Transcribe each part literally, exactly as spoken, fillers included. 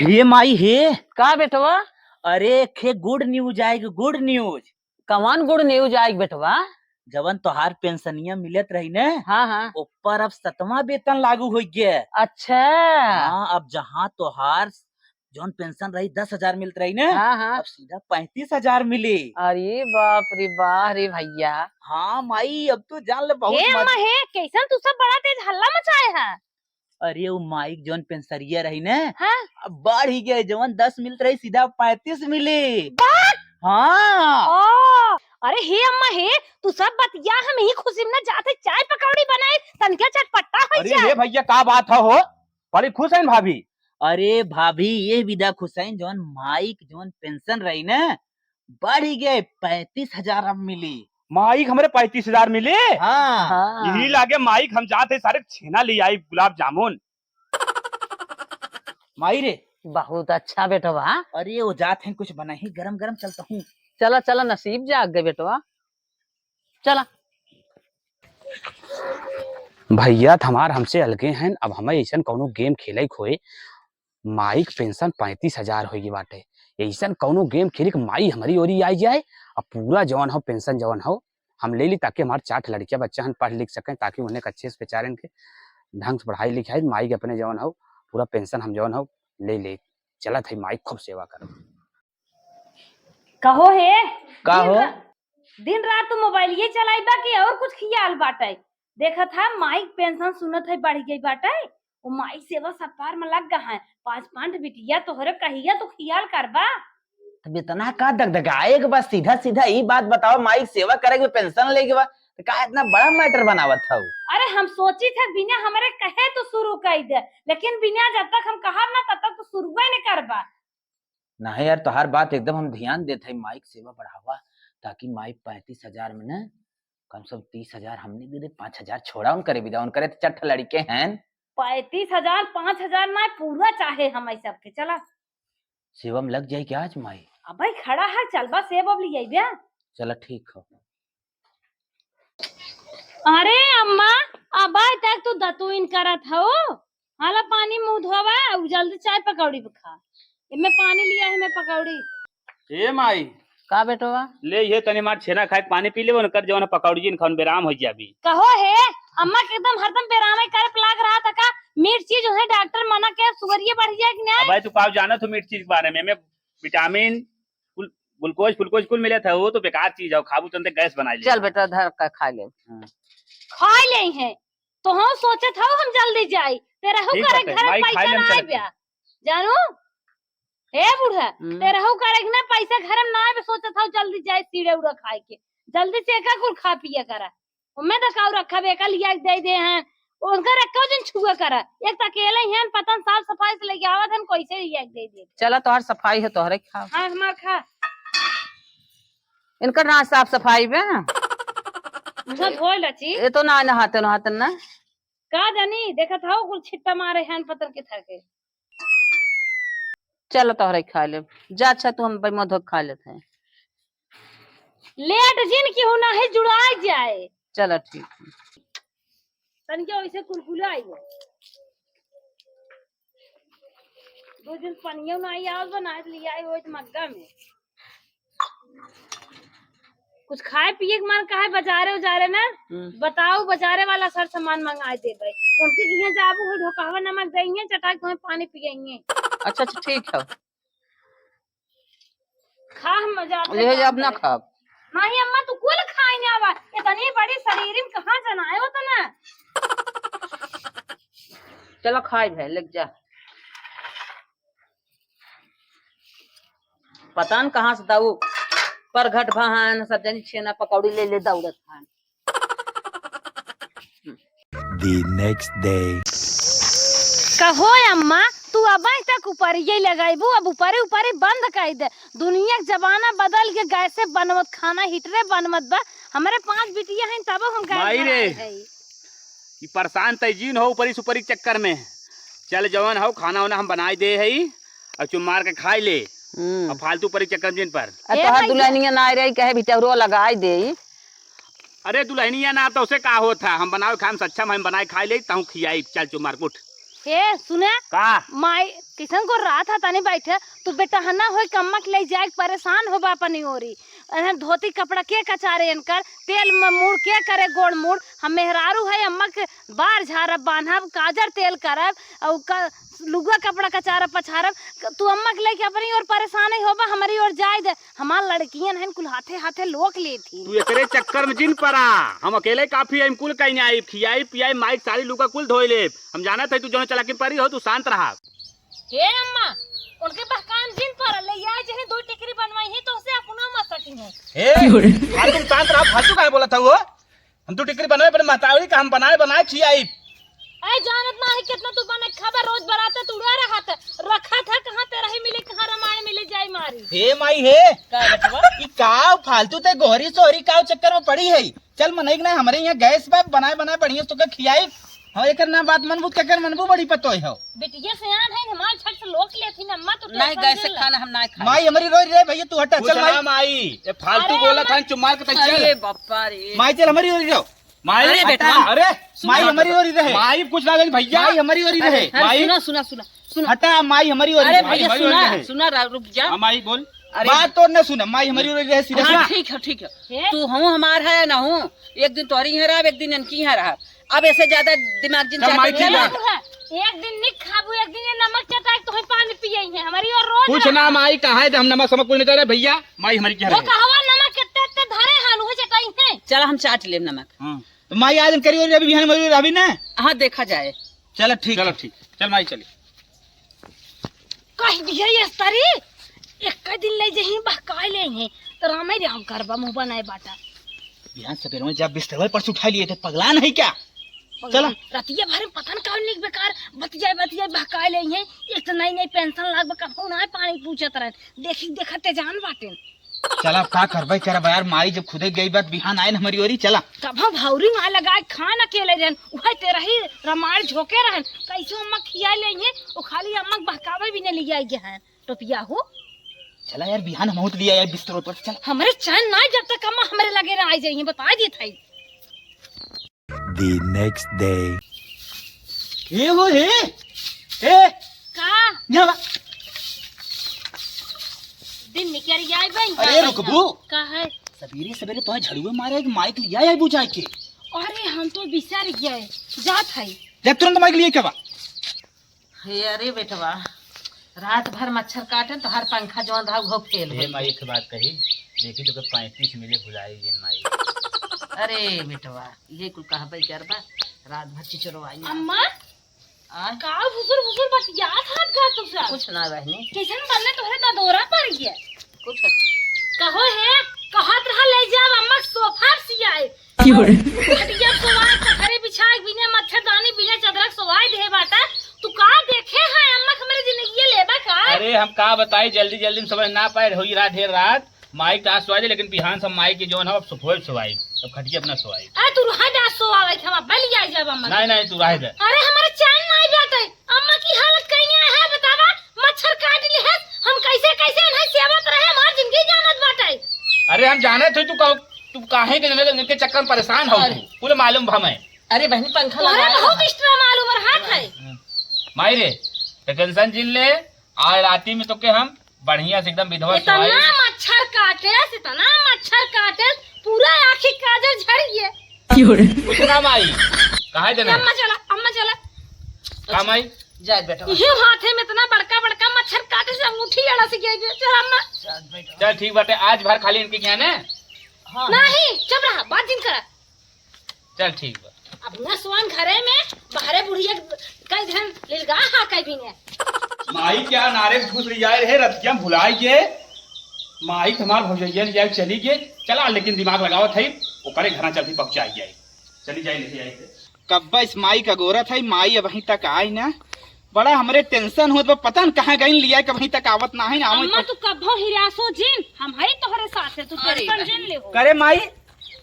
हे माई हे। का बेटवा? अरे, एक ठे good news आइग, good news। कवन good news आइग बेटवा? जवन तोहार पेंशनिया मिलत रही ने, हाँ, हाँ। ऊपर अब सतवाँ वेतन लागू होइ गया। अच्छा। हाँ, अब जहाँ तोहार जौन पेंशन रही, दस हजार मिलत रही ने, हाँ, हाँ। अब सीधा पैंतीस हजार मिली। अरे बाप रे, वाह रे भैया। हाँ माई, अब तो जान ले, बहुत हे मज- अम्मा हे, कैसन तू सब बड़ा तेज हल्ला मचाए है? अरे, उ माई के जौन पेंसरिया रही ने, हाँ? अब बढ़ ही गए, जवन दस मिलत रही, सीधा पैंतीस मिली। बात? हाँ। ओ, अरे हे अम्मा हे, तू सब बतिया, हम यही खुशी में ना जाते चाय पकौड़ी बनाए, तनके चटपटा हो अरे जाए। हे भैया, का बात है हो? बड़ी खुश हैं भाभी। अरे भाभी, ये विदा खुश हैं, जौन माई के जौन पेंशन रही ने, बढ़ गए, पैंतीस हजार अब मिली। माइक हमरे पैंतीस हजार मिली? हाँ। हाँ। यही लागे माइक हम जात है सारे छेना ले आई, गुलाब जामुन। माई रे। बहुत अच्छा बेटवा। अरे वो जात हैं कुछ बनाई गरम गरम, चलता हूँ। चला चला, नसीब जाग गए बेटवा, चला। भैया त हमार हमसे अलगे हैं, अब हमें ऐसन कौनो गेम खेले के होए। माई के पेंशन पैंतीस हजार होई बाटे, ऐसन कौनो गेम खेली कि माई हमारी ओरी आई जाए, अब पूरा जवन हो पेंशन जवन हो हम ले ली, ताकि हमार चार ठे लड़कियां बच्चा हन पढ़ लिख सकें, ताकि उन्हें अच्छे से बेचारे के ढंग से पढ़ाई लिखाई, माई के अपने जवन हो पूरा पेंशन हम जवन हो ले ले। चलत है माई खूब सेवा करब। कहो हे, का दिन हो? रा-, दिन रात तू मोबाइलिये चलाइबा कि और कुछ खियाल बाटे? देखत है माई के पेंशन सुनत है बढ़ गई बाटे, वो माई सेवा सत्कार में लग गा है। पाँच पाँच बिटिया तोहरे कहिया तू खियाल करबा? तब इतना का दगदगाए के बा, सीधा सीधा ई बात बतावा, माई के सेवा करे के पेंशन लेके बा, तो का इतना बड़ा मैटर बनावत हऊ? अरे हम सोची थे बिना हमरे कहे तू शुरू कर दे, लेकिन बिना जब तक हम कहब ना तब तक तू शुरुए नहीं करबा। नहीं यार, तोहार बात एकदम हम ध्यान देत हई, माई के सेवा बढ़ावा, ताकि माई पैंतीस हजार में ना कम से कम तीस हजार हमने दे दे, पाँच हजार छोड़ा उनकरे विदा, उनकरे तो चार ठे लड़के हैं। पैंतीस हजार, पाँच हजार ना पूरा चाहे हम सबके। चला। सेवा में लग जाई क्या आज माई? अबे खड़ा है, चलबा सेब अब ले आइबे। चला ठीक हो। अरे अम्मा, अबे तक तू दतुइन करत हो। हाला पानी मुंह धोवा, अउ जल्दी चाय पकौड़ी खा। एमे पानी लिया है, मैं पकौड़ी। ए माई। का बेटवा? ले ये तनी मार छेना खाए, पानी पी लेबो न कर, जवन पकौड़ी जिन खाउन बेराम हो जाबी। कहो हे, अम्मा के एकदम हरदम बेरामे करे पे लाग रहा था का? मीठ चीज उन्हें डॉक्टर मना के सुगरिये बढ़ जाए कि नहीं? अबे तू का जानत हो मीठ चीज के बारे में? एमे विटामिन, ग्लू-, ग्लूकोज, फ्लूकोज कुल मिले था, वो तो बेकार चीज है, खाबू तुरंते गैस बनाई ले। चल बेटा, धर का खा ले। हाँ। खा ले हैं, तो हम सोचत हौ हम जल्दी जाई, तेरा हु ठीक करे बाटे, घर माई खाई पैसा लेम ना चलत आइब्या। है। जानू, हे बूढ़ा, हम्म। तेरा हु करे ना पैसा घर में ना आइब्या, सोचत हौ जल्दी जाई सीढ़े उड़ा खाए के, जल्दी से एका कुल खा पिया करा। उम्मे तो काऊ रखा बेका लिया के दे दे हैं, उनका रखा जन छुआ करा। एक तो अकेले ही हैं, पता न साफ सफाई से लेके आवत हैं, कैसे लिया के दे दे। चला तोहर सफाई है, तोहरे खाओ। हाँ, हमार खा। इनकर ना साफ सफाई बे। मुँह धोए लची। ये तो ना नहाते नहाते ना। का जानी, देखत हौ कुल छिट्टा मारे हैं पत्थर के थके। चल तोहरे खा लेब। जा अच्छा तू हम भाई मधो खा लेत हैं। लेट जिन की हो ना है जुड़ाई जाए। चल ठीक है। तनिके वैसे कुलकुला आई है। दो दिन पनियो ना आई आवत बा, ना लिया आई होइत मग्गा में। कुछ खाए पिए के मन कहे बाजारे उजारे में, हम्म। बताओ, बाजारे वाला सर सामान मंगाए देबे। उनके किहाँ जाबू, हो ढोकहवा नमक देइहे, चटाई तुम्हें पानी पियइहे। अच्छा, अच्छा, ठीक है। खा, हम मजा ले जा, अपना खाब। नहीं अम्मा, तू कुल खाए ना आवा। इतनी बड़ी शरीर में कहाँ जनाए होता ना। चला खाए भाई, ले जा। पता न कहाँ से दाऊ परघट भा हन, सब जनी छेना पकौड़ी ले ले दौड़त हन। The next day। कहो अम्मा, तू अबे तक ऊपरिये लगाइबू, अब ऊपरे ऊपरे बंद कर दे। दुनिया के जमाना बदल के गैसे बनवत खाना, हीटरे बनवत बा। हमरे पांच बिटिया हैं, तब हम गैस माई रे। बनाए हई। कि परेशान तै जीन हो ऊपरी सुपरी के चक्कर में। चल जवन हो खाना वाना हम बनाए दे हई, और चुप मार के खाए ले। हम्म। और फालतू परी चक्कर में जिन पर। आ ए तोहार भैया। दुल्हनिया ना रही, कहे भिटौरो लगाई दे। अरे दुल्हनिया ना तो उसे का होत है, हम बनावे खाए में सक्षम, हम बनाए खाए ले, तहूँ खियाई, चल चुप मार उठ। ए, सुने? का? माई, किसन को रात है तनी बैठे, तू बेटहना होई के अम्मा के ले जाए के परेशान होबा अपनी ओरी। एहन धोती कपड़ा के कचारे इनकर, तेल में मूड़ के करे गोड़ मूड़। हम मेहरारू है, अम्मा के बार झारब, बान्हब, काजर तेल करब, और का, लुगा कपड़ा कचारब, पछारब। क-, तू अम्मा के लेके अपनी ओर परेशान ही होबा, हमारी ओर जाए दे। हमार लड़कियन हन कुल हाथे हाथे लोक लेत ही। तू एकरे चक्कर में जिन परा, हम अकेले काफी आइम, कुल कहीं आइब, खियाई पियाई, माई के सारी लुगा कुल धोई लेब। हम जानत है तू जौन चलाकिन परी हो, तू शांत रहा। हे अम्मा, उनके बहकान जिन परा, ले आए जहे दो टिकरी बनवाई है तो उसे अपनो मत सटी है। ए, फालतू में शांत रहा, फालतू काहे बोलत हो? हम तो टिकरी बनाए, पर महतारी का हम बनाए, बनाए खियाई। ऐ जानत नाही कितना तू बने खबर रोज बराते तू उड़ा रहा था, रखा था कहाँ तेरा ही मिले, कहाँ रमाए मिले जाए मारी। हे माई हे, का बेटवा? ई का फालतू ते गोहरी सोहरी का चक्कर में पड़ी है? चल मनई के ना, हमरे यहाँ गैस बा, बनाए, बनाए बढ़िया से तोके खियाई। हाँ, एकर ना बात मनबू, केकर मनबू, बड़ी पतोय हो। बिटिया सयान है, हमार झट से लोक लेथिन, अम्मा तो नहीं, tension गैस से जिन ला। खाना हम ना खाई। माई हमारी रोई रे भैया, तू हटा, कुछ चल ना माई। माई, ये फालतू अरे बोला अम्मा। था, चुप मार के तक अरे चल। बापा रे। माई चल, हमारी रोई रहो। माई, अरे हटा। बेटवा। अरे, सुना माई हमारी रोई रहे। माई कुछ ना जानी भैया। माई हमारी रोई अरे, रहे। अरे, माई। सुना, सुना, सुना, सुना। हटा, माई हमारी रोई अरे रहे। भैया, माई सुना, रोई रहे। सुना रा-, रुक जा। हाँ, माई बोल। अरे बात तो न सुना, माई हमारी रोई रहे, serious हाँ, ना। ठीक है, ठीक है। हे? तू हूँ हमार है ना हूँ, एक दिन तोहरी यहाँ रहब, एक दिन इनकी यहाँ रहब। अब ऐसे ज्यादा दिमाग जिन चल, चाटे माई, नहीं ठीक है। लगा। एक दिन निक खाबू, एक दिन ये नमक चटाई, तोहे पानी पियई है, हमारी ओर रोज कुछ ना रहब। माई, कहाँ है, हम नमक समक कुछ नहीं करे भैया, माई हमारी क्या वो रहे? कहवा नमक कितने इतने धरे हन, उहे चटाई है। चला हम चाट लेब नमक। हाँ। तो माई आज करी और अभी बिहान मरी अभी ना। हाँ, देखा जाए। चला ठीक चला है। ठीक, चल माई चली। कह दिया ये तरी, एक दिन ले जही बहकाए ले हैं, तो रामे राम करबा मुँह बनाए बाटा। बिहान सवेरे में जब बिस्तर पर से उठा लिए थे, पगला नहीं क्या? पगला चला। नहीं। रतिया भर में पता न का निक बेकार बतियाए, बतियाए बहकाए ले हैं। एक तो नई नई pension लाग बा, कबहू ना पानी पूछत रहन। देखी देखत ते जान बाटेन। चला, अब का करबे करबे यार, माई जब खुदे गई बात बिहान आए न हमारी ओरी, चला। कबहू भौरी माँ लगाए खान अकेले रहन, उहे तेरा ही रमाड़ झोंके रहन। कैसे अम्मा खिया ले हैं, वो खाली अम्मा के बहकावे भी न लिया गया है। टोपिया हो। चला यार, बिहान हम होत लिया यार बिस्तरों पर, चल। हमरे चैन ना जब तक अम्मा हमरे लगे ना आ जाइए, बता देत है। The next day। हे हो हे, हे। का? यहाँ बा। दिन में क्या रियाई बन अरे जाए रुकबू। का है? सबेरे सबेरे तोहे झड़ुए मारे कि माइक लिया आई बुझाए के। अरे हम तो बिसर गए, जात है। जा तुरंत माइक लिए क्या बा? हे अरे बेटवा, रात भर मच्छर काटे तो हर पंखा जौन रहा वो फेल हे हो। माई, एक बात कही, देखी तो के पैंतीस मिले भुलाई गए माई। अरे बेटवा, ये कुल कहबे करबा, रात भर चिचरवाई। अम्मा, आ? का फुसुर फुसुर बतियात हाथ गा तू सब? कुछ ना बहनी। कैसन बनले तोहरे ददोरा पड़ गया? कुछ। कहो हे, कहत रहा ले जाब अम्मा के सोफा सियाए। की हो रे? खटिया सोवाए, चदरे बिछाए, बिना मच्छरदानी, बिना चदरा सोवाए दे बाटा। तू का देखे है अम्मा के हमरे जिंदगी लेबा का? अरे हम का बताई, जल्दी जल्दी में समझ ना पाए, होई रात ढेर रात। माई का सोवाई दे, लेकिन बिहान सब माई के जौन हो, अब सोफे सोवाई, अब खटिया अपना सोवाई। अरे तू रहा जा सोवावे, हम अब ले आई जाब अम्मा। नहीं, नहीं, तू रह दे। अरे हमारे चैन नहीं बैठे, अम्मा की हालत कहीं है बतावा, मच्छर काट ली है, हम कैसे कैसे इन्हें सेवत रहे, हमार जिंदगी जानत बाटे। अरे हम जानत हई तू कहो, तू काहे के जने इनके चक्कर में परेशान हो अरे। तू, पूरे मालूम भा मैं। अरे बहनी पंखा तोहरे लगा बहुत ला। Extra मालूम और हाथ है। माई रे, तो tension जिन ले, आज राती में तो के हम बढ़िया से एकदम विधवा इतना सोवाई। मच्छर काटे, इतना मच्छर काटे, पूरा आँखी काजर झड़ गए। की हो रे? कुछ ना माई, कहाँ ये देना है? अम्मा चला, अम्मा चला। का माई? जा बेटा। ये हाथे में इतना बड़का बड़का मच्छर काटे से अंगूठी अड़ा से गई। चल अम्मा। चल ठीक बाटे, आज भर खाली इनके क्या ना? हाँ। नहीं, चुप रहा, बात जिन करा। चल ठीक बा। अब न सोन घरे में, बाहरे बुढ़िया कई धन लिलगा हा कई भी ने। माई क्या नारे घुस रही जाए रहे, रतिया भुलाई गए। माई तो हमार भौजैया ले जाए चली गए। चला लेकिन दिमाग लगावत है, ओकरे घरा चल के पहुँचाई जाए। चली जाए, लेके आई थे। कब्बा इस माई का गोरा था, माई अबहीं तक आई ना। बड़ा हमरे tension होत बा, पता न कहाँ गइन लिया, कबहीं तक आवत ना है ना। अम्मा, तू कब्बो हिरासो जिन, हम हई तोहरे साथे, तू अरे tension बहन। जिन ले हो। करे माई,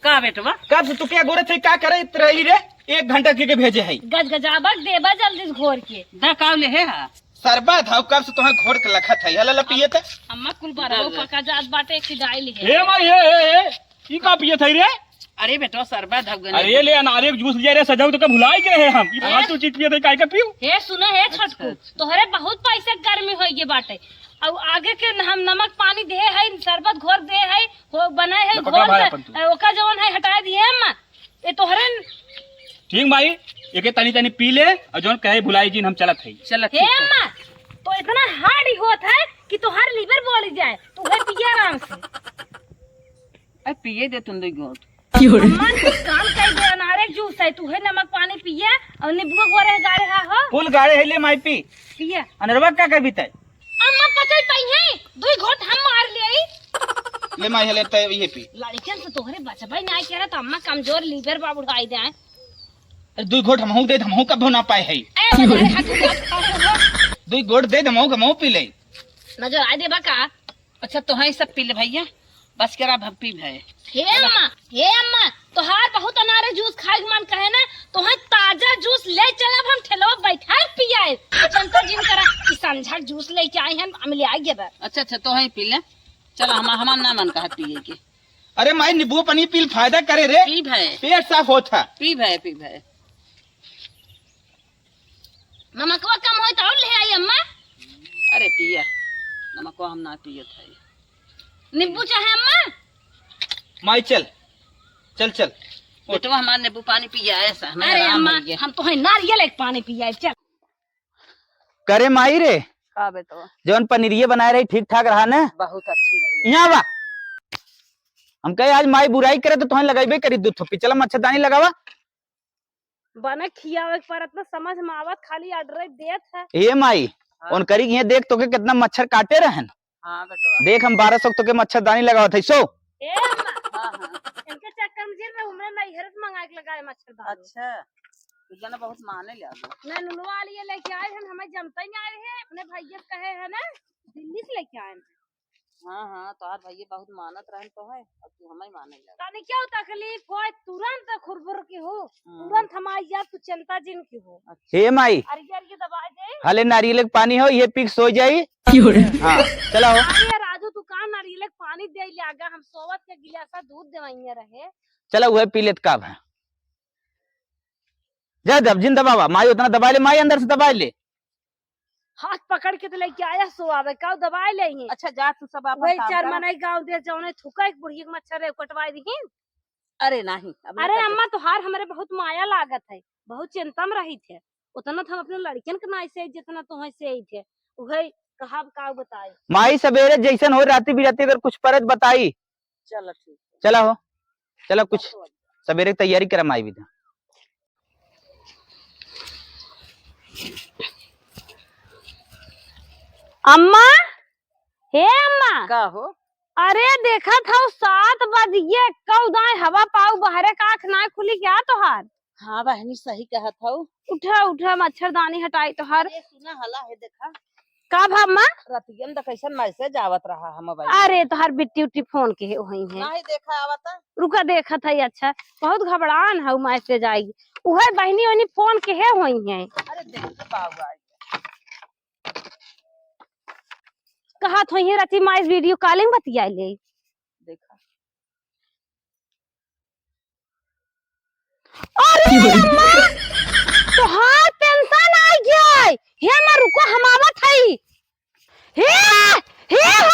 का बेटवा? कब से तू क्या गोरे थे, का करे रही रे? एक घंटा के, के भेजे है। गजगजाबक देबा जल्दी से घोर के। दा काव ले है हा? सरबा धाव कब से तोहे घोर के लखत है, हला ला पिए त। अम्मा कुल बरहो दा, दा। पका जात बाटे, खिजाई ले। हे माई, हे, हे, हे, ई का पिए थे रे? अरे बेटवा, शरबत धउ गने। अरे ले अनारे के जूस लिया रे, सजऊ तो का भुलाई गए हैं हम। ये अरे। फालतू चीज पिए थे, काहे का पीऊ? हे सुनो, हे अच्छा, छोटकू, अच्छा। तोहरे बहुत पैसे के गर्मी होइगे बाटे। अउ आगे के हम नमक पानी दे है, शरबत घोर दे है, हो बनाए है, लपटवा घोर भाई दे, अपन तू। ए, ओका जवन है हटाए दिए हम। ए तोहरे न- ठीक माई, एके तनी तनी पी ले अउ जौन कहे भुलाई जिन हम चलत हई। चलत हे ठीक है। अम्मा, तो इतना हार्ड ही होत है कि तोहार लिवर बोली जाए, तू है पिए आराम से। अरे पिए दे तुम दो घोट। अम्मा, तू काम कर दे, अनारे जूस है, तू है नमक पानी पिए अउ नींबू गोरे गाड़े हा हो। फुल गाड़े है ले माई पी। पिए। अनरवा का कर बीते? अम्मा पचई पाई है, दुई घोट हम मार लेई। ले माई, हले तय ये पी। लड़िकन से तोहरे बचबई नाई करत, अम्मा कमजोर लिवर बा बुढ़ाई दे आए। अरे दुई घोट हमहू दे, हमहू कभो ना पाए है। ए, अरे हाथ उठा, उठा, उठा। दुई घोट दे, हमहू, हमहू पी ले। नजर आए देबा का? अच्छा, तोहई सब पी ले भैया, बस करा भप्पी भय। हे अम्मा, हे अम्मा, तोहार बहुत अनारे जूस खाए के मन कहे ना, तोहे ताजा जूस ले चलब हम ठेलवा बैठाए पियाए। जनता जिन करा कि संझा के जूस लेके आई हन, हम ले आए गेदर। अच्छा, अच्छा, तोहई पी ले। चला, हम, हमार ना मन कहत पिए के। अरे माई, नींबू पानी पी ल, फायदा करे रे। पी भय। पेट साफ होत है। पी भय, पी भय। नमकवा कम होई त और ले आई अम्मा। अरे पिया, नमकवा हम ना पियत है। नींबू चाहे अम्मा? माई चल, चल, चल। उठ। बेटवा हमार नींबू पानी पिया ऐसा, हमें अरे आराम अम्मा, हो गया। हम तो है नारियल एक पानी पिया, चल। करे माई रे, का बेटवा? जौन पनीरिये बनाए रही ठीक ठाक रहा न? बहुत अच्छी रही। यहाँ बा। हम कहे आज माई बुराई करे तो तोहन लगइबे करी दू थोपी। चला मच्छरदानी लगावा। बने खियावे के परत ना समझ में आवत, खाली order देत है। ए माई, हाँ। उनकरी के देख तोके कितना मच्छर काटे रहन। हाँ बेटवा। देख हम बारह सौ तोके मच्छरदानी लगावत है, सो। ए अम्मा, हाँ, हाँ। इनके चक्कर में जिन में उमरे नैहर से मंगा के लगाए मच्छरदानी। अच्छा, तो जना बहुत माने ले आगे। ना नुनवा लिए लेके आए हैं, हमें जमता ही नहीं आए हैं, अपने भैया से कहे हैं ना, दिल्ली से लेके आए हैं। हाँ, हाँ, तोहार भैया बहुत मानत रहन तो है, अब तू हमें माने लगा। तनी क्यों तकलीफ होए, तुरंत खुरबुर की हो, हम्म। तुरंत हमारी यार तू चिंता जिन की हो। अच्छा। हे माई, अरे यार ये दबा दे। हले नारियल के पानी हो, ये पी के सो जाई। क्यों रे? हाँ, चला हो। अरे यार राजू, तू का नारियल के पानी दे ले आगा, हम सोवत के गिलासा दूध देवइया रहे। चला उहे पी लेत का भा। जा दब, जिन दबावा, माई उतना दबा ले, माई अंदर से दबा ले। हाथ पकड़ के तो लेके आया सो आवे, का दबाए ले ही। अच्छा, जा तू सब आपन वही काम चार करा। मनई गाँव दे जौने थुका एक बुढ़िया के मच्छर रे कटवाए दीहिन। अरे नहीं, अब नहीं अरे कटे। अम्मा, तोहार हमरे बहुत माया लागत है, बहुत चिंता में रही थे, उतना तो हम अपने लड़कियन के नाई से जितना तोहे से ही थे, वही कहब का बताई। माई सवेरे जैसन हो राती बिराती अगर कुछ परत बताई। चलो ठीक है। चला हो, चला कुछ सवेरे के तैयारी करा माई भी। अम्मा, हे अम्मा। का हो? अरे देखत हौ सात बजिए, कौ दाएं हवा पाऊ बहरे का आँख नाय खुली क्या तोहार? हाँ बहनी, सही कहत हौ। उठा, उठा, मच्छरदानी हटाई तोहार। अरे सुना, हला है देखा। का भा अम्मा? रतिया में त कैसन message आवत रहा है mobile में। अरे तोहार बिट्टी उट्टी फोन के है, वही है। नहीं देखा आवता। रुका देखत है, अच्छा बहुत घबरान है, message आई। उहे बहनी वहनी फोन के है, वही है। अरे देख तो बाबू आई। कहत होइहे रति माई से video calling बतिया ले। देखा। अरे अम्मा, तोहार pension आ गया। हे अम्मा, रुको, हम आवत हई। हे, हे हो,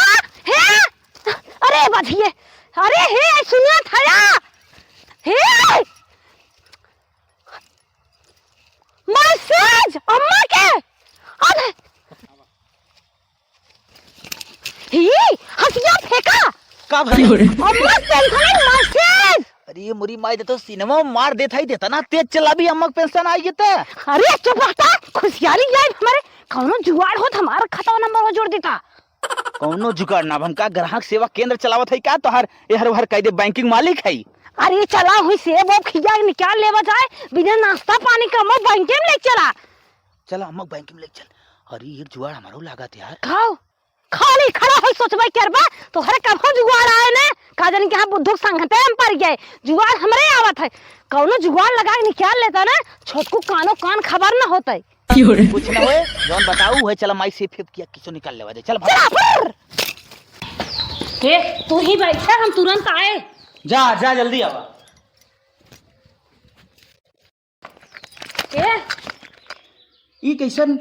हे। अरे बधिये, अरे हे, सुनिया थया। हे, message अम्मा के। अरे, ही, हसिया फेंका। का भरी? अम्मा के pension message। अरे मुरी माई दे तो सिनेमा मार देत हई, देता ना तेज चलाबी, अम्मा के pension आई गई त। अरे चुप रहता, खुशियारी लाइफ हमारे कौनो जुगाड़ होत हमार खाता नंबर हो जोड़ देता। कौनो जुगाड़ ना, हम का ग्राहक सेवा केंद्र चलावत हई का? तोहार एहर ओहर कह दे, banking मालिक हई। अरे चला हुई सेब ओब खिया के निकाल लेवा जाए, बिना नाश्ता पानी के अम्मा बैंक में ले चला। चला अम्मा बैंक में ले चल। अरे एक जुगाड़ हमारो लागत यार। खाओ, खाली खड़ा होई सोचबे करबा, तोहरे कभो जुगाड़ आए ने, का जानी कि हाँ बुद्धू के संगते हम पड़ गए। जुगाड़ हमरे आवत है, कौनो जुगाड़ लगा के निकाल लेता ना, छोटकू कानो कान खबर न होते। कुछ ना होए, जौन बताऊ है, चला माई से फेंक किया किसो निकाल लेवा दे। चल भाग। चला, फुर। ए, तू ही बैठा, हम तुरंत आए। जा, जा, जल्दी आवा। ए? ई कैसन?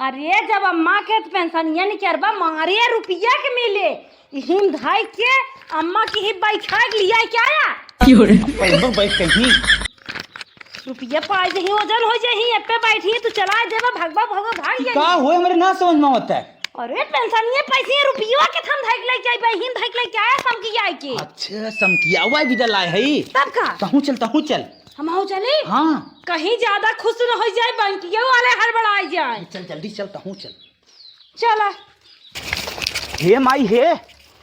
अरे, जब अम्मा के पेंशनिया निकरबा, मारे रुपया के मिले, हिम धाई के अम्मा की ही बैठा के लिया क्या आया? क्यों रे? पैसा बैठ कहीं। रुपया पाए जही, वजन हो जही, एप्पे बैठी, तू चला देबा, भगवा, भगवा, भाग ई जाई। का होए, हमरे ना समझ में आवत है। अरे, पेंशनिया पैसे, रुपया के थम धाई के लेके आई, बहिन धाई के लेके आया, समकिया आई के। अच्छा, समकिया, वाई विदा लाए है। तब का? तहूँ चल, तहूँ चल। हमहू चली? हाँ। कहीं ज्यादा खुश न हो जाए, बैंकिया वाले हड़बड़ाई जाए। चल, जल्दी चल, तहूँ चल। चला। हे माई, हे।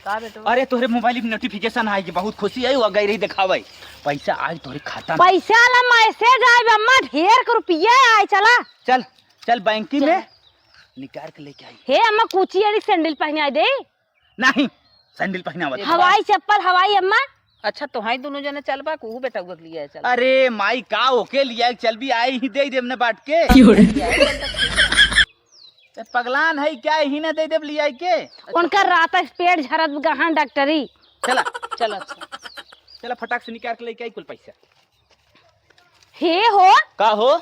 का बेटवा? अरे, तोहरे मोबाइल में नोटिफिकेशन आए कि बहुत खुशी आई, वो गई रही दिखावे। पैसा आए तोहरे खाता में। पैसा ला मैसेज आए, अम्मा, ढेर के रुपया आए, चला। चल, चल, बैंकिंग चल। में निकाल के लेके आई। हे अम्मा, कूची अड़ी सैंडल पहने आए दे। नहीं, सैंडल पहनावत हवाई चप्पल, हवाई अम्मा। अच्छा, तोहाई दुनो जने चलबा, कुहू बेटउआ के लिया चल। अरे माई, का ओके लिया चलबी, आई ही दे देब ने बाट के। क्यों रे? ए, पगलान है क्या, ही ना दे देब लिया के? उनका रात पेट झरत गहन डॉक्टरी। चला। चला, अच्छा। चला, फटाक से निकाल के लेके आई कुल पैसा। हे हो। का हो?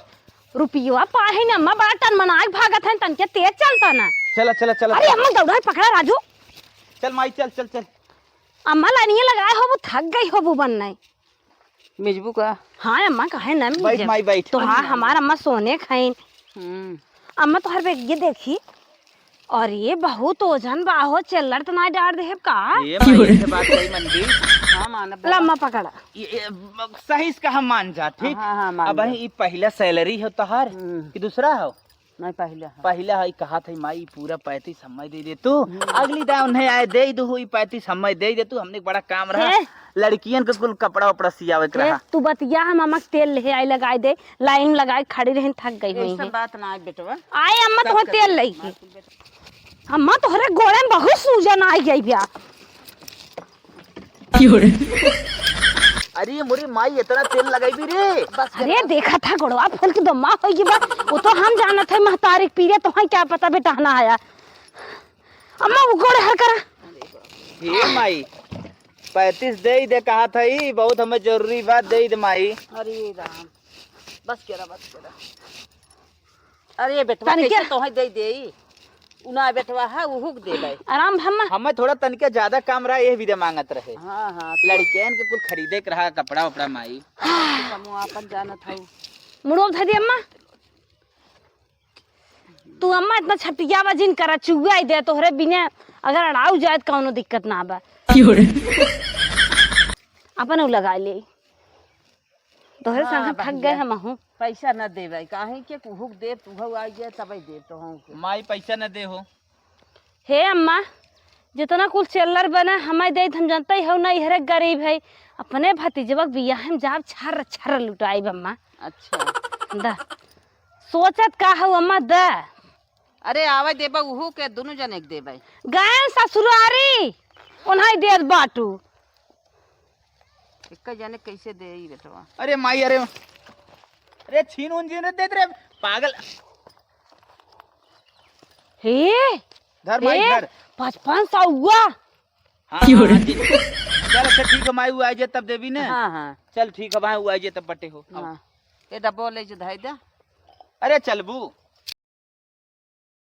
रुपियवा पाहिन अम्मा, बड़ा टनमनाक भागत है, तनके तेज चलता ना। चला, चला, चला, अरे चला। अम्मा, दौड़ा है, पकड़ा राजू। चल माई, चल, चल, चल। अम्मा, लाइनिया लगाए हो, वो थक गई हो, वो बन नहीं। मिजबू का? हाँ अम्मा, काहे ना बैठ मिजब? माई, बैठ। तो हाँ, हमार अम्मा सोने खाइन। हम्म। अम्मा, तोहर बैग ये देखी, अरे, बहुत ओजन बा हो, चिल्लर त नाय डार देहेब का? ए माई, इसे बात कही मन भी। हाँ, मानब बाबा। लम्मा पकड़ा। ये, ये, सही से कहा, मान जा, ठीक? हाँ, हाँ, मान अब जा। ई पहिला सैलरी हो तोहार हम्म। कि दूसरा हो? नहीं, पहिला है। पहिला है, कहा था माई, पूरा पैंतीस हम्मे दे दे तू। हम्म। अगली दाय उन्हें आए दे दू, ई पैंतीस हम्मे दे दे तू, हमने बड़ा काम रहा। हे? लड़कियन के कुल कपड़ा उपड़ा सियावे के हे, रहा। तू बतिया, हम अम्मा के तेल ले आई, लगाई दे, लाइन लगाई खड़ी रहिन, थक गई होई ऐसन है। बात ना है बेटवा। आए अम्मा, सब तोहर कर तेल दे। लेके। अम्मा, तोहरे गोड़े में बहुत सूजन आ गई बा। क्यों रे? अरे मोरी माई, इतना तेल लगाई भी रे। अरे, देखा था गोड़वा फूल के दम्मा हो गई बा। वो तो हम जानत है महतारी के पीरे, तो है क्या पता बेटा ना आया। अम्मा, वो गोड़ हर करा। हे माई, पैंतीस दे दे कहा था ई, बहुत हमें जरूरी बात दे दे माई। अरे राम, बस करा, बस करा। अरे बेटवा, तनिके कैसे तोहे दे देई? उ ना बेटवा है, उहुक दे दे। आराम भम्मा। हमें थोड़ा तनिके ज्यादा काम रहा, ये भी दे मांगत रहे। हाँ, हाँ, तो लड़कियन के कुल खरीदे के रहा, कपड़ा उपड़ा माई। तू कमो आपन जानत हऊ। मुड़ो धर दे अम्मा। तू अम्मा इतना छटियावा जिन करा, चुआ ही दे, तोहरे बिना अगर अड़ाऊ जाए त कौनो दिक्कत ना बा। क्यों रे? अपन उ लगा ले। तोहरे हाँ, संग थक बहिया। गए हम हूँ। पैसा न देबै, काहे के कुहुक देब, तुहू आई जाए, तबै देब तोहू के। माई पैसा न दे हो। हे अम्मा, जितना कुल चिल्लर बना, हमें दे, हम जानते ही हो ना, इहरे गरीब है। अपने भतीजवा के बियाह में जाब, छर छर लुटाइब अम्मा। अच्छा। दा। सोचत का हो अम्मा, दा। अरे आवे देबा उहू के, दुनू जने के देबै। गए ससुरारी, उन्हें देत बाटू। एक जने कैसे दे ई बेटवा? अरे माई, अरे, अरे छीन उन जीन देत रे, पागल। हे, धर माई, हे, धर। पचपन सौ हुआ। हाँ, क्यों हाँ, रे? हाँ, जी। चल, अच्छा, ठीक है, माई, वो आ जाए तब देबी ने। हाँ, हाँ। चल, ठीक है, भाई, वो आ जाए तब बटे हो। अब। हाँ। ए डब्बो ले जो धाई दे। अरे, चलबू।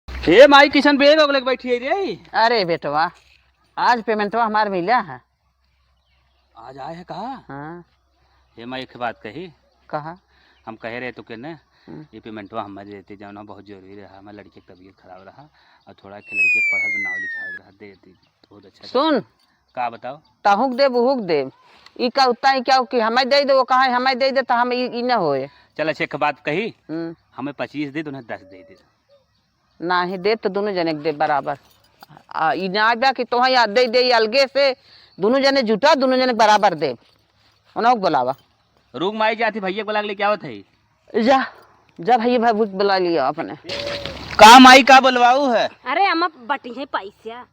हे माई, किशन बेग ओगले के बैठी है रे। अरे बेटवा, आज पेमेंटवा हमार मिला है। आज आए है कहा? हाँ। हे माई, एक बात कही। कहा? हम कहे रहे तो के ने, हम्म। ये पेमेंटवा हमारे देते, जौन बहुत जरूरी रहा, हमारे लड़के की तबीयत खराब रहा और थोड़ा के लड़के के पढ़ल में नाव लिखावल रहा, दे देती। बहुत अच्छा सुन। का बताओ? तहुक देब, उहुक देब। ई का उत्ता ही क्या कि हमें दे दे, वो कहा हमें दे दे, तो हम ई, ई न होए। चल, अच्छा, एक बात कही, हम्म। हमें पच्चीस दे दे, उन्हें दस दे दे। नाही देब, तो दुनू जने के देब बराबर। आ, ई ना बा कि तोहें याद दे दे, ई अलगे से दुनू जने जुटा, दुनू जने के बराबर देब। उन्हों के बुलावा। रुक माई, जाती भैया के बुला के लेके आवत है। जा, जा भैया, भाई बुला लिया अपने। का माई, का बुलवाऊ है? अरे अम्मा, बटी है पैसा।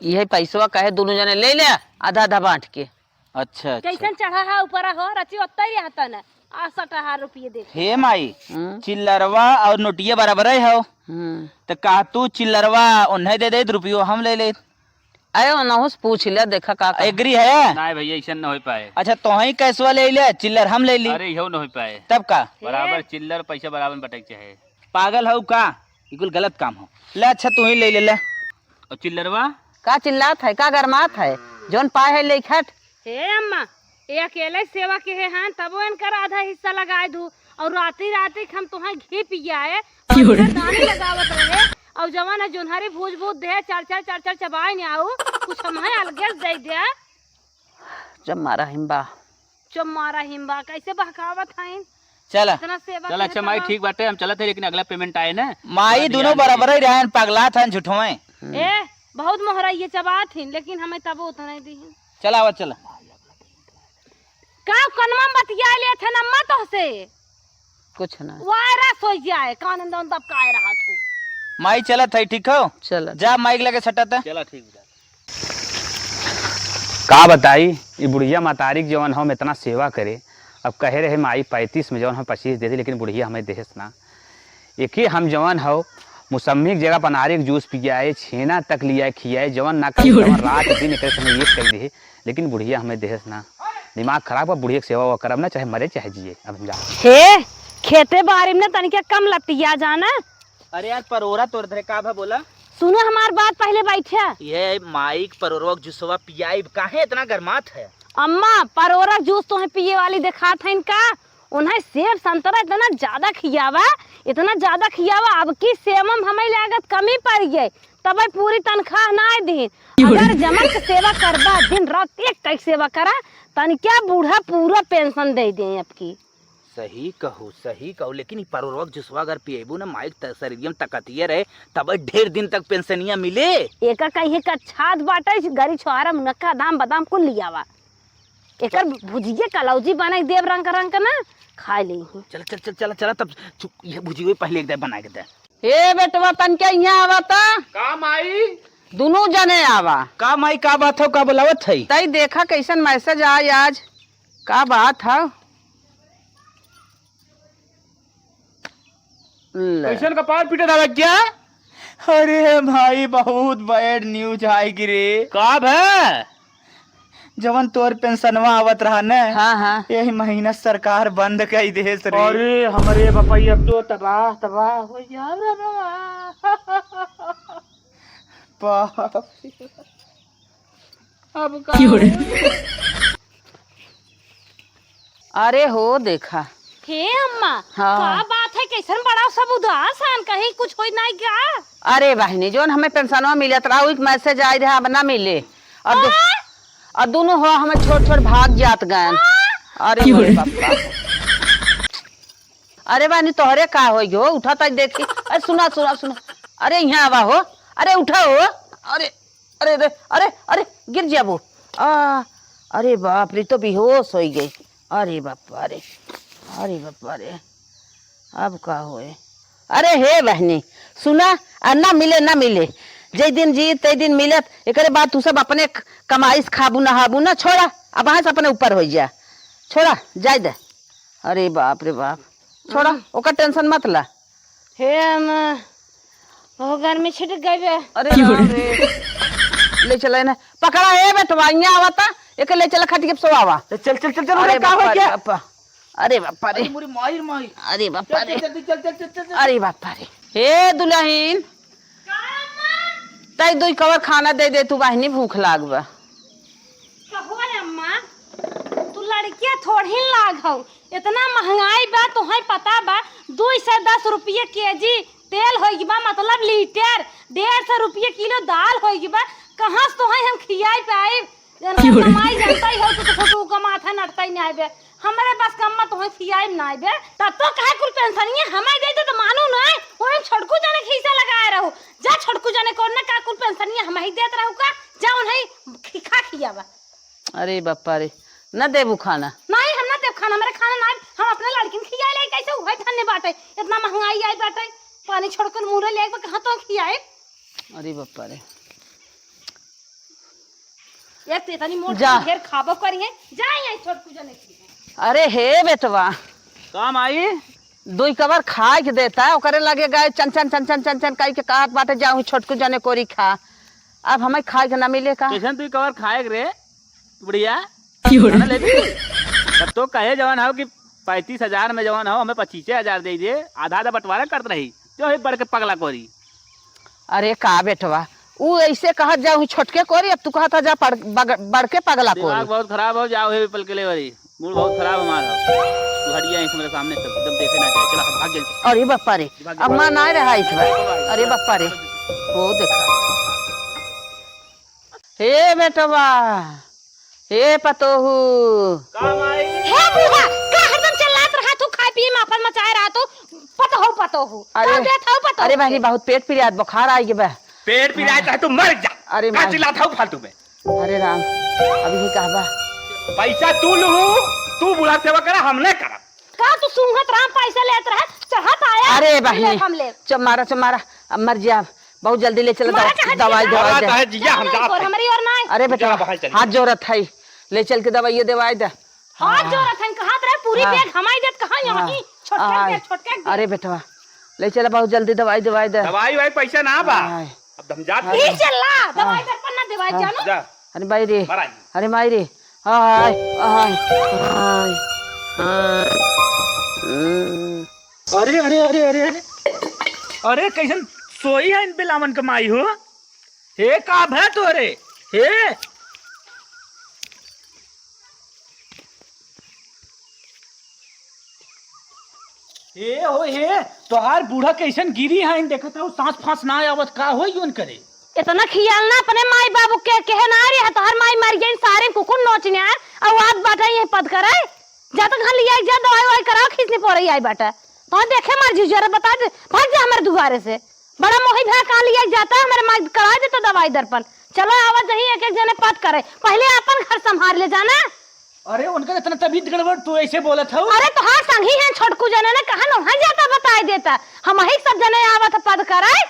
इहे पैसवा कहे दुनू जने ले ले, आधा आधा बांट के। अच्छा, अच्छा। कैसन चढ़ा है ऊपर हो, रची ओत्ते ही रहता न, आ सठ हजार रुपये दे। हे माई, हम्म। चिल्लरवा और नोटिया बराबर है हो। हम्म। तो कहा तू चिल्लरवा उन्हें दे दे, रुपयो हम ले ले। अरे, ओनहु से पूछ ले, देखा का, का। एग्री है? नाहीं भइया, अइसन न होइ पाए। अच्छा, तोहई कैसवा लेइ ले, चिल्लर हम लेइ ली। अरे, इहो न होइ पाए। तब का? बराबर ए। चिल्लर पैसा बराबर बटइ के चाहे। पागल हउ का? ई कुल गलत काम हउ। ले, अच्छा, तू ही लेइ ले, ले। अउर चिल्लरवा? का चिल्लात है, का गरमात है? जौन पाए है, लेइ खट। हे अम्मा, ए अकेले सेवा के हे हन, तबो इनकर आधा हिस्सा लगाए दू। अउर राती राती हम तोहई घी पियाए, की हो रे? दानी लगावत रहे, अउर जवन है जोन्हरी भूज भूज देहे, चार चार चार चार चबाए न आऊ, कुछ हमहई अलगे से दे दे। जब मारा हिम्बा। जब मारा हिम्बा, कैसे बहकावत हईन? चला। इतना सेवा चला, करे अच्छा माई, तमाम। ठीक बाटे, हम चलत है, लेकिन अगला payment आए ना, माई, थोड़ा दुनो ध्यान दे। बराबर ही रहन, पगलात हन झूठों। ए, बहुत मोहरा ये चबात हिन, लेकिन हमें तबो उतना ही दी हिन। चला, आवा, चला। का कनमा बतिया लेत हन अम्मा तोहसे? कुछ ना। वायरस होइ जाए, कान अंदर दबकाए रहत हो। माई चलत है, ठीक हो? चलत। जा माइक लगे सटत। चला, ठीक बा। का बताई, ई बुढ़िया मतारी के जवन हम इतना सेवा करे, अब कहे रहे माई पैंतीस में जवन हम पच्चीस दे दी, लेकिन बुढ़िया हमें देहस ना। एक ही हम जवन हौ, मुसम्मी के जगह पर अनारी के जूस पियाए, छेना तक लियाए, खियाए, जवन ना करे, क्यों रे? जवन रात दिन एकरे संगे एक कइ दिहे, लेकिन बुढ़िया हमें देहस ना। दिमाग खराब बा, बुढ़िया के सेवा वो करब ना, चाहे मरे चाहे जिए। अब हम जा। हे, खेते बारी में ना तनिके कम लतिया जाना। अरे यार, परोरा तोर धरे का भा बोला? सुनो हमार बात, पहिले बैठा। ये माइक परोरवा के जूसवा पियाई, काहे इतना गरमात है? अम्मा, परोरा के जूस तोहे पिए वाली देखात है इनका? उन्हें सेब संतरा इतना ज्यादा खियावा, इतना ज्यादा खियावा, अब की सेवम हमें लागत कमी पड़ गई, तब पूरी तनख्वाह ना दीन। अगर जमत के सेवा करबा, दिन रात एक कई सेवा करा, तनिका बूढ़ा पूरा पेंशन दे दे अब की। सही कहू, सही कहू, लेकिन ई परोरवा के जूसवा अगर पिएबू ना, माइक त-, शरीरियम तकतिये रहे, तब ढेर दिन तक पेंशनिया मिले। एका कहीं कच्छात बाटे, गरी छोहारा मुनक्का, दाम, बादाम कुल लियावा। एकर भुजिये कलौजी बनाई देब रंग रंग के ना, खाए लेइहीं। चल, चल, चल, चल, चल, तब चुप, ये भुजिये पहिले एक दे बना के दे। ए बेटवा, तनके इहाँ आवा त। का माई? दुनू जने आवा। का माई, का बात हौ, का बोलावत है? तई देखा कैसन message आय आज, का बात हौ? ले। कैसन कपार पीटे धावे क्या? अरे भाई, बहुत bad news आइ गी रे। का भे? जवन तोर पेंशनवा आवत रहा न, हाँ, हाँ। यही महीना सरकार बंद कइ देस रे। अरे हमरे बपई, अब तो तबाह, तबाह होइ जाब रे बाबा। बाप रे। अब का क्यों रे? होई? अरे हो देखा। हे अम्मा, हाँ। का बात है, कैसन बड़ा सब उदास हन, कहीं कुछ होई नाई का? अरे बहिनी, जौन हमें पेंशनवा मिलत रहा, उ message आइ रहा, अब ना मिले। और दु-, हाँ? और दुनू हो हमें छोड़ छोड़ भाग जात गन। हाँ? अरे क्यों मोरे रे? बापा। अरे बहिनी, तोहरे का होई हो? उठा त देखी। अरे सुना, सुना, सुना। अरे इहाँ आवा हो। अरे उठा हो। अरे अरे रे, अरे, अरे, गिर जाबो। आ, अरे बाप रे, तो बेहोश होइ गई। अरे बापा रे, अरे बापा रे, अब का होए? अरे हे बहिनी, सुना, आ ना मिले, ना मिले, जै दिन जी तै दिन मिलत, एकरे बाद तू सब अपने क-, कमाई से खाबू नहाबू ना, छोड़ा, अब यहाँ से अपने ऊपर होइ जा, छोड़ा, जाए दे। अरे बाप रे बाप, छोड़ा, हम्म। ओकर tension मत ला। हे अम्मा, बहुत गर्मी छिटक गई बे। अरे क्यों राम रे? रे। ले चला इन्हें। पकड़ा ए बेटवा, इहाँ आवा ता। एके ले चला खटिया पे सोवावा। चल, चल, चल, चल, अरे का हो बापा रे गया? बापा। अरे बापा रे। अरे मोरी माई रे माई। अरे बापा चल, रे। चल, जल्दी चल, चल, चल, चल, चल। अरे बापा रे। हे दुलहिन। का अम्मा? तई दुई कवर खाना दे दे तू बहिनी, भूख लाग बा। कहो रे अम्मा, तू लड़किया थोड़ही लाग हऊ। इतना महंगाई बा, तोहई पता बा, दुई सौ दस रुपये केजी तेल होइ गी बा, मतलब लीटर, डेढ़ सौ रुपये किलो दाल होइ गी बा। कहाँ से तोहई हम खियाई पाई? जनता क्यों रे? कमाई जनता ही हो, तू तो फोटो का माथा नटता ही नहीं बे। हमरे बस कम्मा तोहई खियाई नहीं बे। तब तो कहे कुल पेंशनिया हमाई दे दे तो मानू नहीं, वही छोटकू जाने खीसा लगाए रहू। जा छोटकू जाने कौन ना का कुल पेंशनिया हम ही देत रहू का? जा उन्हें खि-, खा खियावा। अरे बापा रे, ना देबू खाना? नहीं, हम ना देब खाना, हमरे खाना ना, हम अपने लड़किन खिया ले, कैसे उहे धन्य बाटे, इतना महंगाई आई बाटे, पानी छोड़कर मुँह ले, कहाँ तो खियाए? अरे बापा रे। एक तो इतनी मोट जा। ढेर खाबो करिए, जा यहाँ छोटकू जने खियाए। अरे हे बेटवा। काम आई? दुई कबर खाए के देता, ओकरे लगे गए चन चन, चन चन, चन चन, कही के कहत बाटे, "जाऊँ छोटकू जने कोरी खा।" अब हमें खाए के ना मिले का? कैसन तू कवर खाए के रे, बुढ़िया? क्यों रे? खाना लेबी? तब तो कहे जवन हो कि पैंतीस हजार में जवन हो, हमें पच्चीसे हजार दे दे, आधा आधा बंटवारा करत रही, जो है बड़ के पगला कोरी। अरे का बेटवा, ऊ ऐसे कहत जाओ ही छोटके कोरी, अब तू कहत जा पड़-, बग-, बड़ के पगला दिमाग कोरी। बहुत खराब हो जाओ है पल के लेवरी, मूड बहुत खराब हमारा। तू हट गया इस मेरे सामने से, एकदम देखे ना जाए। चला, भाग जल्दी। अरे बप्पा रे, भाग अब जल्दी। माँ ना रहा इस बार। अरे बप्पा रे, वो देखा। हे बेटवा, हे पतोहू। का माई? हे बूढ़ा, का हरदम चिल्लात रहा तू, खाए पिए में आफत मचाए रहा तू, पतोहू, पतोहू। अरे, का देत हऊ पतोहू अरे बहनी, के? बहुत पेट पिरात, बुखार आइ गए बा। पेट पिरात हाँ। है, तू मर जा। अरे का माई। चिल्लात हऊ फालतू में? अरे राम, अभी ही कहबा। पैसा तू लूहू, तू बूढ़ा सेवा करा, हम नहीं करब। का तू सूंघत रहा, पैसा लेत रहा, चढ़त आया, अरे बहिनी, हम लेब। चुप मारा, चुप मारा, अब मर जा, बहुत जल्दी ले चला, मारा दवा-, कहाँ दवाई, जी? दवाई मारा दे। कहाँ जिया, हम जात और हई। हमारी ओर ना आए। अरे बेटा, जा बाहर चली। हाथ जोड़त है, ले चल के दवाइयो देवाई दे। हाथ हाँ। जोड़त है, कहाँ रहे पूरी हाँ। बैग हमाई देत, कहाँ यहाँ हाँ। ही? छोटका हाँ। बैग, छोटका बैग। अरे बेटवा, ले चला बहुत जल्दी दवाई देवाई दे। दवाई वाई पैसा ना बा। हाँ। अब हम जात हाँ। हई। ई चला, दवाई हाँ। दर्पण ना देवाई हाँ। जानो। जा। अरे माई रे, मराई। अरे माई रे, आय, आय, आय, आय। हम्म। अरे, अरे, अरे, अरे, अरे। अरे, कैसन सोई है इन बिलावन के माई हो? हे, का भय तोरे? हे? हे हो हे, तोहार बूढ़ा कैसन गिरी है, इन देखत हो, सांस फांस ना आवत, का होई उनकरे? इतना खियाल ना अपने माई बाबू के, कहे ना रे, तोहार माई मर गई, सारे कुकुर नोच ने आए, और आज बाटा ये पद करे, जा तो घर लिया, जा दवाई ववाई कराओ, खींचने पड़ रही आई बाटा, तो देखे मर जी, जरा बता दे, भाग जा हमारे दुआरे से, बड़ा मोही भा कहाँ लिया जाता है, हमारे माई करा देता दवाई दर्पण, चलो आवा जही एक एक जने पद करे, पहले अपन घर संभाल ले जाना। अरे, उनका इतना तबीयत गड़बड़, तू ऐसे बोलत हऊ? अरे, तोहार संगी हैं छोटकू जने ने कहा न, वहाँ जाता बताई देता। हम ही सब जने आवत पद कराए,